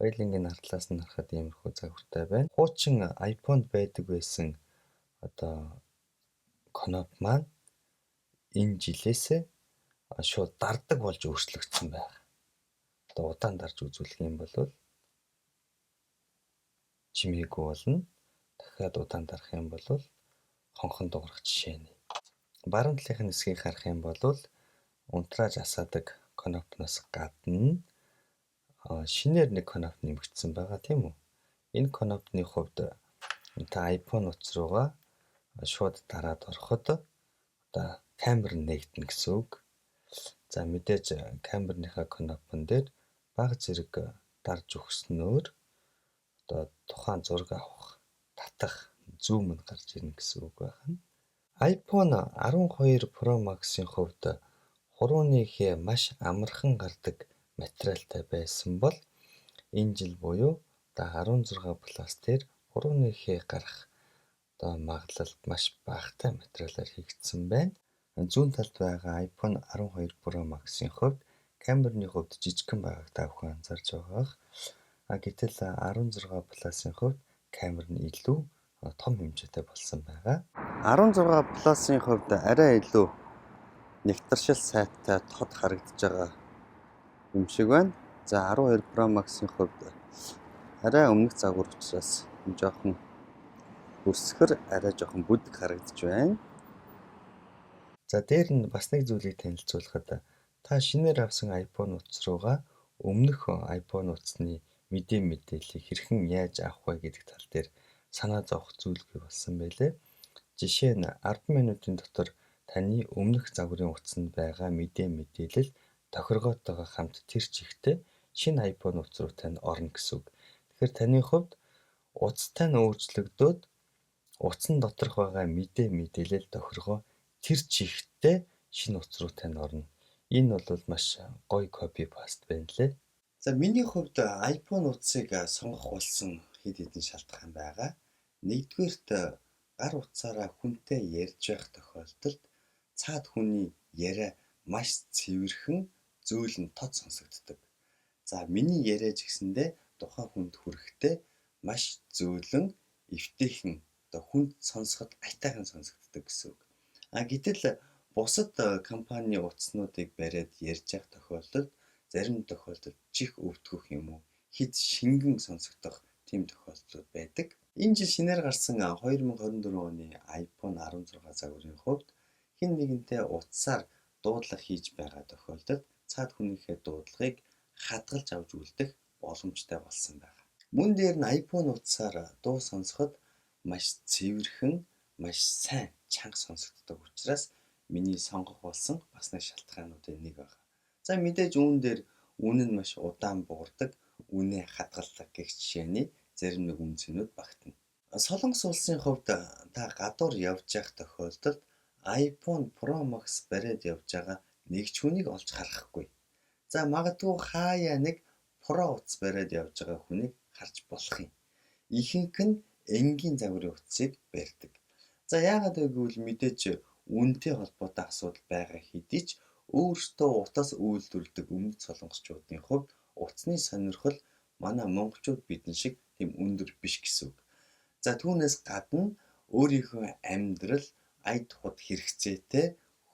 Хоёулангийн ардлаас нь харахад иймэрхүү загвартай байна. Хуучин iPhone-д байдаг байсан одоо кноп маань энэ жилээсээ шууд дардаг болж өөрчлөгдсөн байна. Одоо удаан дарж үзүүлэх юм бол чимээгүй болно. Дахиад удаан дарах юм бол хонхон дуугарах жишээ нь. Баруун талын хэсгийг харах юм бол унтрааж асаадаг кнопноос гадна шинээр нэг кноп нэмэгдсэн байгаа, тийм үү? Энэ кнопны хувьд та iPhone утас руугаа шууд дараад ороход одоо камер нээгдэнэ гэсэн үг. За, мэдээж камерныхаа кнопон дээр бага зэрэг дарж өгснөөр одоо тухайн зураг авах, татах, zoom нь гарч ирнэ гэсэн үг байна. iPhone 12 Pro Max-ын хувьд хурууны хээ маш амархан гардаг материалтай байсан бол энэ жил буюу одоо 16 Plus дээр хурууны хээ гарах одоо магадлал маш багатай материалаар хийгдсэн байна. Зүүн талд байгаа iPhone 12 Pro Max-ын хувьд камерны хувьд жижигхэн байгааг та бүхэн анзаарч байгаа. А гэтэл 16 Plus-ын хувьд камер нь илүү том хэмжээтэй болсон байгаа. 16 Plus-ын хувьд арай илүү нягтаршил сайтай, тод харагдаж байгаа юм шиг байна. За, 12 Pro Max-ын хувьд арай өмнөх загвар учраас жоохон хөрсгөр, арай жоохон бүдэг харагдаж байна. За, дээр нь бас нэг зүйлийг танилцуулахад та шинээр авсан iPhone утас руугаа өмнөх iPhone утасны мэдээ мэдээллийг хэрхэн яаж авах вэ гэдэг тал дээр санаа зовох зүйлгүй болсон байлээ. Жишээ нь, 10 минутын дотор таны өмнөх загварын утсанд байгаа мэдээ мэдээлэл тохиргоотойгоо хамт тэр чигтээ шинэ iPhone утас руу танд орно гэсэн үг. Тэгэхээр таны хувьд утастай нь өөрчлөгдөөд утсан доторх байгаа мэдээ мэдээлэл, тохиргоо тэр чигтээ шинэ утас руу танд орно. Энэ бол маш гоё copy paste байна лээ. За, миний хувьд iPhone утсыг сонгох болсон хэд хэдэн шалтгаан байгаа. Нэгдүгээрт, гар утсаараа хүнтэй ярьж байх тохиолдолд цаад хүний яриа маш цэвэрхэн, зөөлөн, тод сонсогддог. За, миний яриа ч гэсэндээ тухайн хүнд хүрэхдээ маш зөөлөн, эвтэйхэн, одоо хүнд сонсоход аятайхан сонсогддог гэсэн үг. А гэтэл бусад компанийн утаснуудыг бариад ярьж явах тохиолдолд зарим тохиолдолд чих өвдгөх юм уу, хэт шингэн сонсогдох тийм тохиолдлууд байдаг. Энэ жил шинээр гарсан 2024 оны iPhone 16 загварын хувьд хэн нэгэнтэй утсаар дуудлага хийж байгаа тохиолдолд цаад хүнийхээ дуудлагыг хадгалж авч үлдэх боломжтой болсон байна. Мөн дээр нь iPhone утсаар дуу сонсоход маш цэвэрхэн, маш сайн, чанга сонсогддог учраас миний сонгох болсон бас нэг шалтгаануудын нэг байна. За, мэдээж үүн дээр үнэ нь маш удаан буурдаг, үнэ хадгалдаг гэх жишээний зарим нэг үнэ цэнүүд багтана. Солонгос улсын хувьд та гадуур явж явах тохиолдолд iPhone Pro Max бариад явж байгаа нэг ч хүнийг олж харахгүй. За, магадгүй хаяа нэг Pro утас бариад явж байгаа хүнийг харж болох юм. Ихэнх нь энгийн загварын утсыг барьдаг. За, яагаад вэ гэвэл мэдээж үнэтэй холбоотой асуудал байгаа хэдий ч өөрсдөө утас үйлдвэрлэдэг өмнөд солонгосчуудын хувьд утасны сонирхол манай монголчууд бидэн шиг тийм өндөр биш гэсэн үг. За, түүнээс гадна өөрийнхөө амьдрал ая тухад хэрэгцээтэй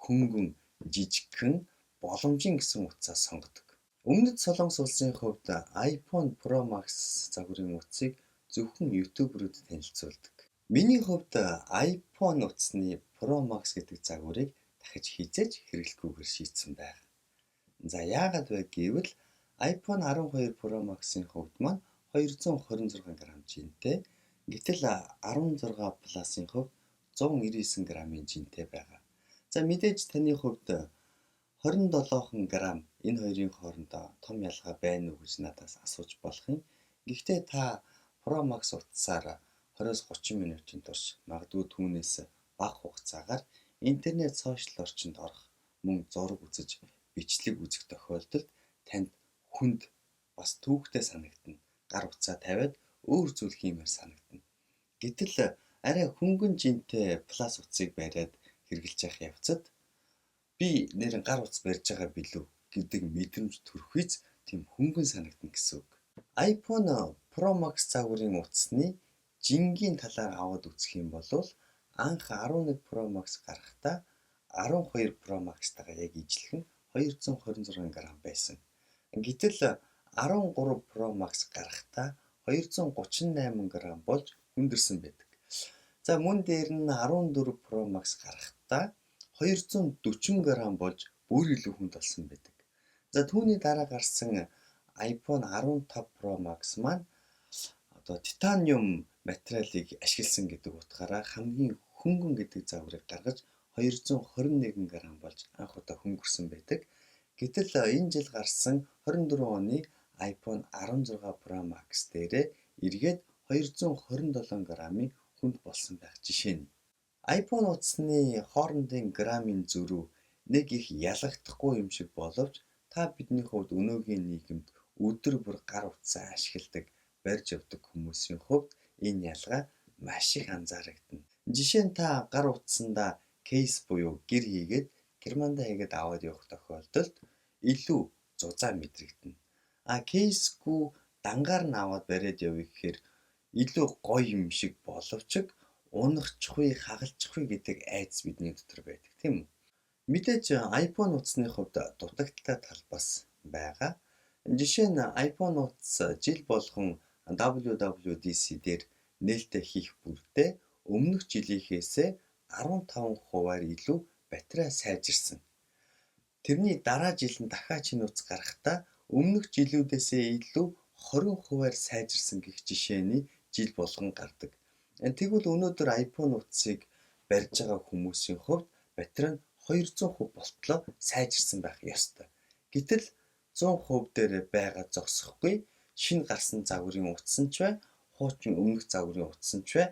хөнгөн, жижигхэн, боломжийн гэсэн утсаа сонгодог. Өмнөд Солонгос улсын хувьд iPhone Pro Max загварын утсыг зөвхөн YouTuber үүд танилцуулдаг. Миний хувьд iPhone утасны Pro Max гэдэг загварыг дахиж хэзээ ч хэрэглэхгүйгээр шийдсэн байна. За, яагаад вэ гэвэл iPhone 12 Pro Max-ын хувьд маань 226 г жинтэй. Гэтэл 16 Plus-ын хувьд 199 г-ын жинтэй байгаа. За, мэдээж таны хувьд 27 г энэ хоёрын хоорондоо том ялгаа байна уу гэж надаас асууж болох юм. Гэхдээ та Pro Max утсаар 20-30 минутын турш, магадгүй түүнээс бага хугацаагаар интернет, сошиал орчинд орох, мөн зураг үзэж, бичлэг үзэх тохиолдолд танд хүнд, бас түүхтэй санагдана. Гар утсаа тавиад өөр зүйл хиймээр санагдана. Гэтэл арай хөнгөн жинтэй Plus утсыг бариад хэрэглэж явах явцад би нээрээ гар утас барьж байгаа билүү гэдэг мэдрэмж төрөх биз, тийм хөнгөн санагдана гэсэн үг. iPhone Pro Max загварын утасны жингийн талаар аваад үзэх юм бол анх 11 Pro Max гарахдаа 12 Pro Max-тайгаа яг ижилхэн 226 г байсан. Гэтэл 13 Pro Max гарахдаа 238 г болж хүндэрсэн байдаг. За мөн дээр нь 14 Pro Max гарахдаа 240 г болж бүр илүү хүнд болсон байдаг. За түүний дараа гарсан iPhone 15 Pro Max маань одоо титаниум материалыг ашигласан гэдэг утгаараа хамгийн хөнгөн гэдэг загварыг гаргаж 221 г болж анх удаа хөнгөрсөн байдаг. Гэтэл энэ жил гарсан 24 оны iPhone 16 Pro Max дээрээ эргээд 227 г-ын хүнд болсон байх жишээ нь. iPhone утасны хоорондын грамын зөрүү нэг их ялгагдахгүй юм шиг боловч та бидний хувьд өнөөгийн нийгэмд өдөр бүр гар утсаа ашигладаг, барьж явдаг хүмүүсийн хувьд энэ ялгаа маш их анзаарагдана. Жишээ нь та гар утсандаа кейс буюу гэр хийгээд германдаа хийгээд аваад явах тохиолдолд илүү зузаан мэдрэгдэнэ. А кейсгүй дангаар нь аваад бариад явъя гэхээр илүү гоё юм шиг боловч унахчихгүй, хагалчихгүй гэдэг айдас бидний дотор байдаг, тийм үү? Мэдээж iPhone утасны хувьд дутагдaltaй тал бас байгаа. Жишээ нь iPhone утас жил болгон WWDC дээр нээлттэй хийх бүртээ өмнөх жилийнхээсээ 15%-аар илүү батарей сайжирсан. Тэрний дараа жил нь дахиад шинэ утас гарахдаа өмнөх жилүүдээсээ илүү 20%-аар сайжирсан гэх жишээний жил болгон гардаг. Тэгвэл өнөөдөр iPhone утсыг барьж байгаа хүмүүсийн хувьд батарей нь 200% болтлоо сайжирсан байх ёстой. Гэтэл 100% дээр байгаа зогсохгүй, шинэ гарсан загварын утас нь ч бай, хуучин өмнөх загварын утас нь ч бай,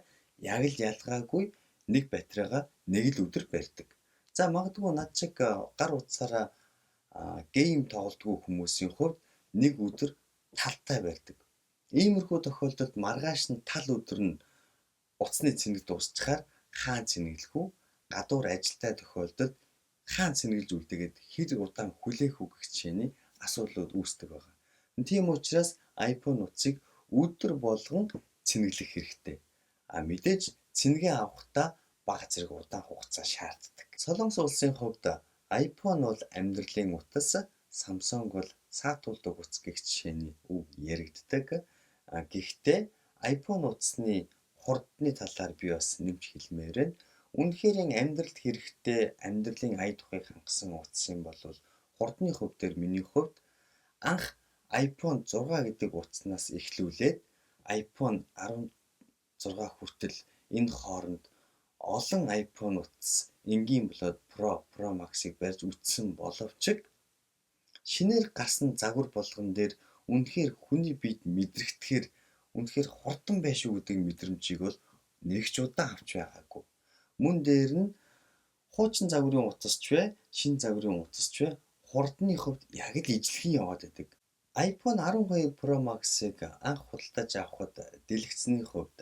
яг л ялгаагүй нэг батарейгаа нэг л өдөр барьдаг. За магадгүй над шиг гар утсаараа game тоглодгүй хүмүүсийн хувьд нэг өдөр талтай барьдаг. Иймэрхүү тохиолдолд маргааш нь тал өдөр нь утасны цэнэг дуусчихаар хаан цэнэглэх үү? Гадуур ажилтай тохиолдолд хаан цэнэглэж үлдээгээд хэр удаан хүлээх үү гэх жишээний асуудлууд үүсдэг байгаа. Тийм учраас iPhone утсыг өдөр болгон цэнэглэх хэрэгтэй. А мэдээж цэнэгээ авахдаа бага зэрэг удаан хугацаа шаарддаг. Солонгос улсын хувьд iPhone бол амьдралын утас, Samsung бол саатуулдаг утас гэх жишээний үг яригддаг. Гэхдээ iPhone утасны хурдны талаар би бас нэмж хэлмээр байна. Үнэхээр амьдралд хэрэгтэй, амьдралын ая тухайг хангасан утас юм бол хурдны хувь дээр миний хувьд анх iPhone 6 гэдэг утаснаас эхлүүлээд iPhone 16 хүртэл энэ хооронд олон iPhone утас энгийн болоод Pro, Pro Max-ыг барьж үзсэн боловч шинээр гарсан загвар болгон дээр үнэхээр хүний биед мэдрэгдэхээр үнэхээр хурдан байх шүү гэдэг мэдрэмжийг бол нэг ч удаан авч байгаагүй. Мөн дээр нь хуучин загварын утас ч бай, шинэ загварын утас ч бай, хурдны хувьд яг л ижилхэн яваад байдаг. iPhone 12 Pro Max-ыг анх худалдаж авахад дэлгэцний хувьд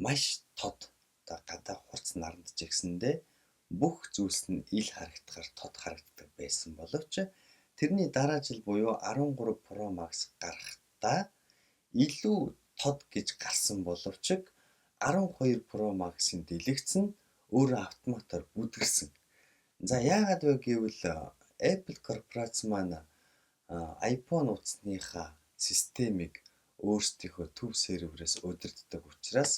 маш тод, одоо гадаа хурц наранд ч гэсэндээ бүх зүйлс нь ил харагдахаар тод харагддаг байсан боловч тэрний дараа жил буюу 13 Pro Max гарахдаа илүү тод гэж гарсан боловч 12 Pro Max-ын дэлгэц нь өөрөө автоматар бүдгэрсэн. За яагаад вэ гэвэл Apple корпорац маань iPhone утасныхаа системийг өөрсдийнхөө төв серверээс удирддаг учраас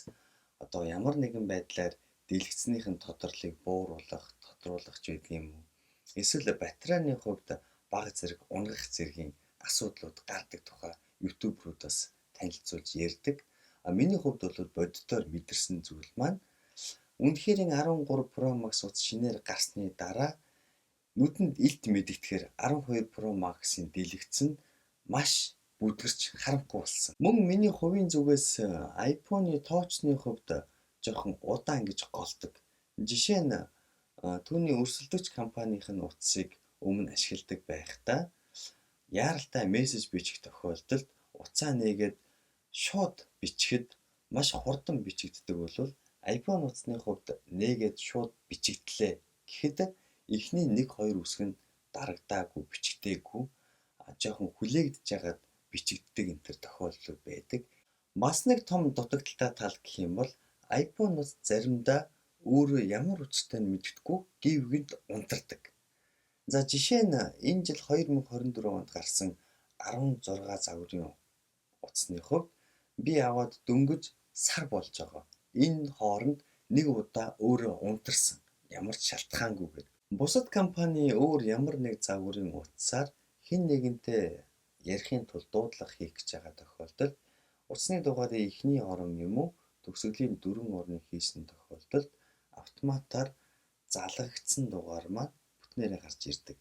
одоо ямар нэгэн байдлаар дэлгэцнийх нь тодорлыг бууруулах, тодруулах ч байдаг юм уу. Эсвэл батарейны хувьд бага зэрэг унгах зэргийн асуудлууд гардаг тухай YouTuber-уудаас танилцуулж ярьдаг. А миний хувьд бол бодитоор мэдэрсэн зүйл маань үнэхээр 13 Pro Max утас шинээр гарсны дараа нүдэнд илт мэдэгдэхээр 12 Pro Max-ын дэлгэц нь маш бүдгэрч харанхуй болсон. Мөн миний хувийн зүгээс iPhone-ы touch-ны хувьд жоохон удаан гэж голдог. Жишээ нь түүний өрсөлдөгч компанийн утсыг өмнө ашигладаг байхдаа яаралтай мессеж бичих тохиолдолд утсаа нээгээд шууд бичихэд маш хурдан бичигддэг бол iPhone утасны хувьд нээгээд шууд бичигдлээ гэхэд эхний 1 2 үсэг нь дарагдаагүй, бичигдээгүй, жоохон хүлээгдэж байгаад бичигддэг энэ төр тохиолдлууд байдаг. Бас нэг том дутагдалтай тал гэх юм бол iPhone утас заримдаа өөрөө ямар учиртай нь мэддэхгүй гэв гэнэт унтардаг. За, жишээ нь энэ жил 2024 онд гарсан 16 загварын утасны хувьд би аваад дөнгөж сар болж байгаа. Энэ хооронд нэг удаа өөрөө унтарсан. Ямар ч шалтгаангүйгээр. Бусад компани өөр ямар нэг загварын утсаар хэн нэгэнтэй ярихын тулд дуудлага хийх гэж байгаа тохиолдолд утасны дугаарын эхний орон юм уу, төгсгөлийн дөрвөн орныг хийсэн тохиолдолд автоматаар залгагдсан дугаар маань бүтнээрээ гарч ирдэг.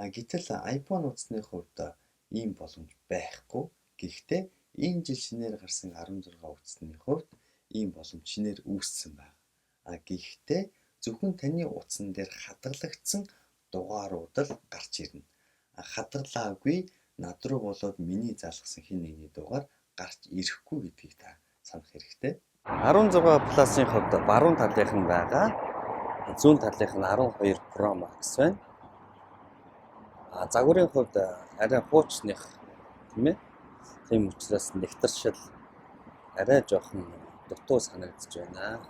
А гэтэл iPhone утасны хувьд ийм боломж байхгүй. Гэхдээ энэ жил шинээр гарсан 16 утасны хувьд ийм боломж шинээр үүссэн байна. А гэхдээ зөвхөн таны утсан дээр хадгалагдсан дугаарууд л гарч ирнэ. А хадгалаагүй над руу болоод миний залгасан хэн нэгний дугаар гарч ирэхгүй гэдгийг та санах хэрэгтэй. 16 Plus-ын хувьд баруун талынх нь байгаа. Зүүн талынх нь 12 Pro Max байна. А загварын хувьд арай хуучных, тийм ээ. Тийм учраас нэгтэршил арай жоохон дутуу санагдаж байна.